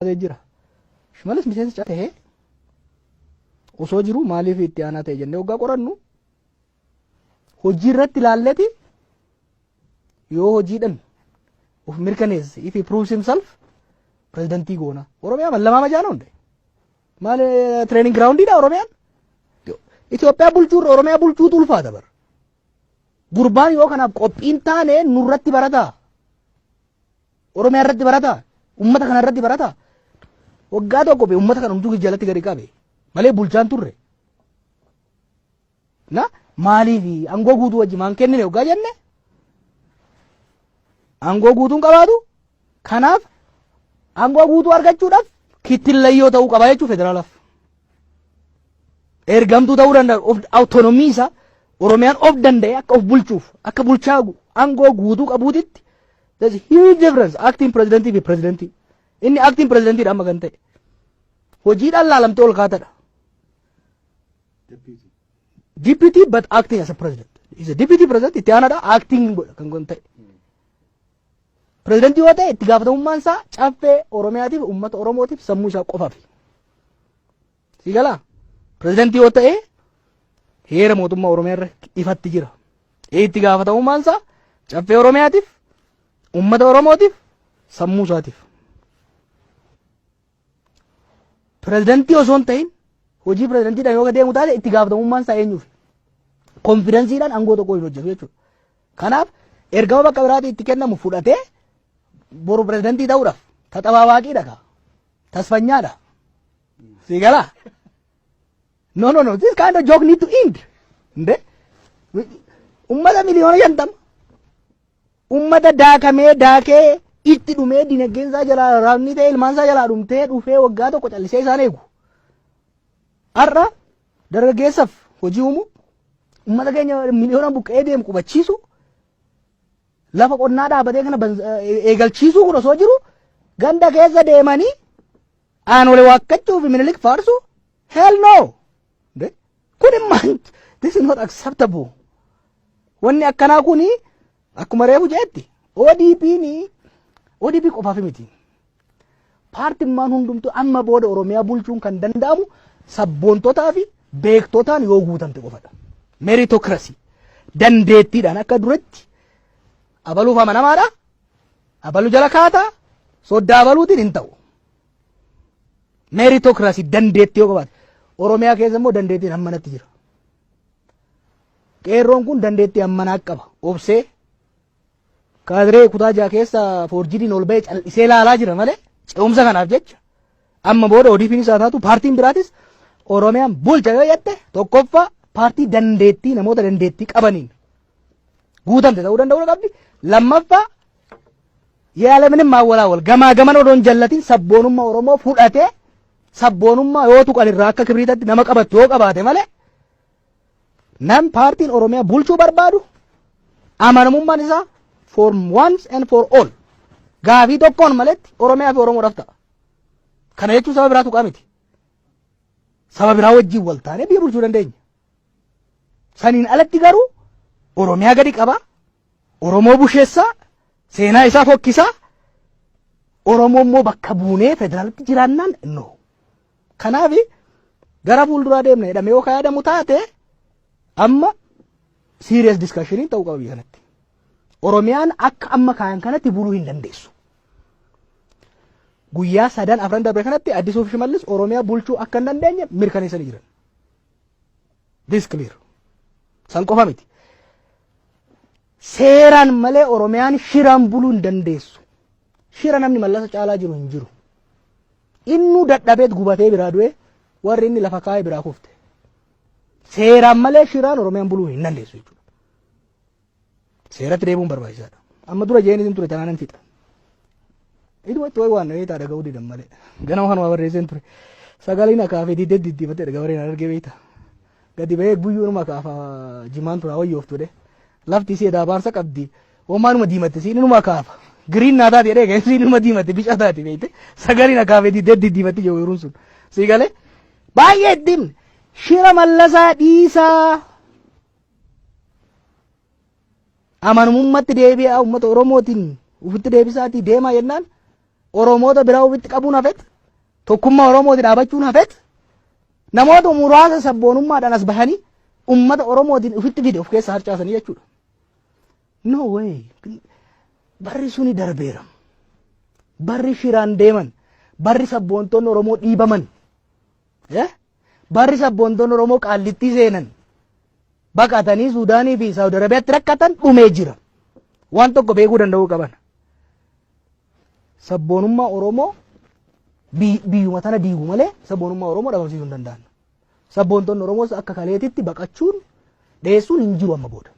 kaasee jira. Shimallis miseensa Caffee tahee osoo jiru maaliif itti aanaa ta'e jennee hoggaa qorannu hojii irratti ilaalleti yoo hojiidhan of mirkaneesse, if he proves himself, pirezidantii goona. Oromiyaa mallamaa majaana hunde. Maal training groundiidha Oromiyaan? Itoophiyaa bulchuurra Oromiyaa bulchuutu ulfaata bara. Gurbaan yoo kanaaf qophiin taane nurratti barataa. Oromiyaa irratti barataa. Uummata kana irratti barataa. Waggaa tokko be uummata kana hunduu jalatti gadi qabe malee bulchaan turre. Na maaliif aangoo guutuu wajji maan kennine waggaa jenne aangoo guutuun qabaatu, kanaaf aangoo guutuu argachuudhaaf kittillayyoo ta'uu qaba jechuu federaalaaf. Ergamtuu ta'uu danda'a of autonomy isaa Oromiyaan of danda'e akka of bulchuuf akka bulchaa aangoo guutuu qabuutitti. There's a huge difference acting presidentii fi presidentii. Inni acting presidentiidha amma kan ta'e. Hojiidhaan laalamtee ol kaatadha. Deputy but acting as a president. He's a deputy president, itti aanaadha, acting godha kan kun ta'e. Presidentii yoo ta'e itti gaafatamummaan isaa Caffee Oromiyaatiif, uummata Oromootiif, sammuu isaa qofaaf. Si galaa? Presidentii yoo ta'e heera mootummaa Oromiyaa irra ifatti jira. Itti gaafatamummaan isaa Caffee Oromiyaatiif, uummata Oromootiif, sammuu isaatiif. Pirezidantii osoo hin ta'in hojii pirezidantiidhaan yoo deemu taate itti gaafatamummaan isaa eenyuuf? Confidenceiidhaan aangoo tokko hin hojjetu jechuudha. Kanaaf ergama bakka biraatii itti kennamu fudhatee boru pirezidantii ta'uudhaaf taxabaabaaqiidha kaa. Tasfanyaadha. Si galaa? No, no, no. This kind of joke need to end. Nde? Ummata miliyoona 50. Ummata daakamee daakee itti dhumee, dinagdeen isaa jalaa raabni ta'e, ilmaan isaa jalaa dhumtee dhufee waggaa tokko callisee isaan eegu. Har'a dargaggeessaaf hojii uumuu, ummata keenya miliyoona buqqee deemu qubachiisu, lafa qonnaa dhaabatee kana eegalchiisuu kun osoo jiru ganda keessa deemanii Aanolee waakkachuu fi Minilik faarsu, hell no. Kun immaan this is not acceptable. Wanni akkanaa kuni akkuma reefu jeetti ODP'n ODP qofaaf miti. Paartimmaan hundumtuu amma booda Oromiyaa bulchuun kan danda'amu sabboontotaa fi beektotaan yoo guutamte qofadha. Meritocracy. Dandeettiidhaan akka duratti abaluuf amanamaadha. Abalu jala kaataa soddaa abaluutiin hin ta'u. Meritocracy, dandeettii yoo qabaate. Oromiyaa keessa immoo dandeettiin hammanatti jira. Qeerroon kun dandeettii hammanaa qaba. Obsee kaadiree kutaa 6 keessa foorjidiin ol ba'ee cal'isee ilaalaa jira malee ce'umsa kanaaf jecha amma booda ODP'n isaa taatu paartiin biraatis Oromiyaan bulcha yoo jette, tokkoffaa paartii dandeettii, namoota dandeettii qabaniin guutamte ta'uu danda'uu qabdi. Lammaffaa ያለምንም ማወላወል gamaa gaman odoon jallatin sabboonummaa Oromoo fudhatee sabboonummaa yoo tuqan irraa akka kibriitatti nama qabattu yoo qabaate malee nam paartiin Oromiyaa bulchuu barbaadu amanamummaan isaa for once and for all gaafii tokkoon maletti Oromiyaa fi Oromoodhaaf ta'a. Kana jechuun saba biraa tuqaa miti. Saba biraa wajjin wal taanee biyya bulchuu dandeenya. Saniin alatti garuu Oromiyaa gadi qabaa, Oromoo busheessaa, seenaa isaa fokkisaa, Oromoo immoo bakka buunee federaalitti jiraannaan no. Kanaaf gara fuulduraa deemna jedhamee yoo yaadamu taate amma serious discussion ta'uu qaba biyya kanatti. Oromiyaan akka amma kaayan kanatti buluu hin dandeessu. Guyyaa sadan afran darbe kanatti Addisuu fi Shimallis Oromiyaa bulchuu akka hin dandeenye mirkaneessanii jiran. This clear. San qofa miti. Seeraan malee Oromiyaan shiraan buluu hin dandeessu. Shira namni Mallasa caalaa jiru hin jiru. Innuu dadhabeet gubatee biraa du'e, warri inni lafa kaa'ee biraa kufte. Seeraan malee shiraan Oromiyaan buluu hin dandeessu jechuudha. Seeratti deebi'uun barbaachisaadha. Amma dura jeen isin ture tanaan hin fixa. Ituma itti waan beektaa dhaga'uu didan malee. Ganama kanuma barreesseen ture. Sagaleen akaafee didee diddiifatee gabareen argee beekta. Gadi ba'ee guyyuunuma akaafa jimaan tura wayyooftu dhe. Lafti isii edaa qabdi. Homaanuma diimatte siin inuma akaafa. Green naa taate jedhee siin inuma diimatte bica taate beekte. Sagaleen akaafee didee diddiifatti jiru yeroon sun. Sii galee baay'ee itti himne. Shira Mallasaa dhiisaa. Amanamummaatti deebi'aa, uummata Oromootiin ofitti deebisaatii deemaa jennaan Oromoota biraa ofitti qabuun hafet. Tokkummaa Oromooti dhaabachuun hafet namoota muraasa sabboonummaadhaan as bahanii ummata Oromootiin ofitti fide of keessa harcaasanii jechuudha. No way. Barri suni darbeera. Barri shiraan deeman, barri sabboontonni Oromoo dhiibaman, barri sabboontonni Oromoo Qaallittii seenan, baqatanii Suudaanii fi Saawud Arabiyaatti rakkatan dhumee jira. Waan tokko beekuu danda'uu qaban. Sabboonummaa Oromoo biyyuma tana diigu malee sabboonummaa Oromoo dhabamsiisuu hin danda'an. Sabboontonni Oromoos akka kaleetitti baqachuun dheessuun hin jiru amma booda.